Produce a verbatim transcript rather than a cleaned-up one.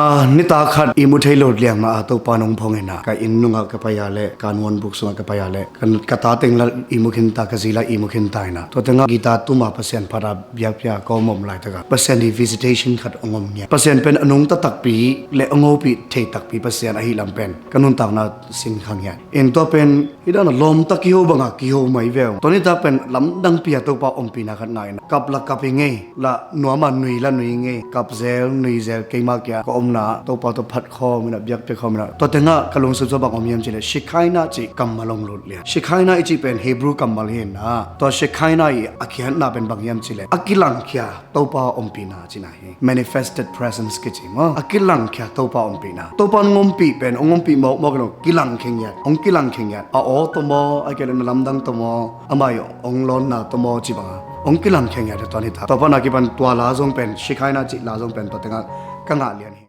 Ah, nitak khat ihmu thei lo liang mah a Topa nong phong in ah, ka inn nungah ka pai a leh, ka nuan buk sungah ka pai a leh, ka, ka ta teng lah ihmu khin ta, ka zi lah ihmu khin ta in ah, tua tengah guitar tum a Pasian phat a biakpiak a ka om om laitak ah Pasian i visitation khat hong om ngiat. Pasian pen a nungta takpi leh a ngopih thei takpi Pasian ahih lam pen ka nuntakna sin kha ngiat. In tua pen hih dan a lawmta kiho bang a kiho mai ve ung. Tua nitak pen lamdangpi a Topa ompihna khat ngah in ah, kap lah kap hi ngei, lah nuam a nui lah nui hi ngei, kap zel nui zel, keima kia ka omna Topa tawh phat khawm in ah, biakpiak khawm in ah. Tua tengah ka lungsim sung bang om hiam cih leh, Shekinah cih kammal hong lut lian. Shekinah i cih pen Hebrew kammal hi in ah, tua Shekinah i a khiatna pen bang hiam cih leh, a kilangkhia Topa ompihna cihna hi. Manifested presence kici maw? A kilangkhia Topa ompihna. Topa hong ompih pen, hong ompih mawkmawk in hong kilangkhia ngiat, hong kilangkhia ngiat. A aw tawh maw, ahih kei leh na lamdang tawh maw, amah i hong lawnna tawh maw cih bang a hong kilangkhia ngiat hi tua nitak. Tua pan a kipan tua la zong pen, Shekinah cih la zong pen tua tengah ka ngah lian hi.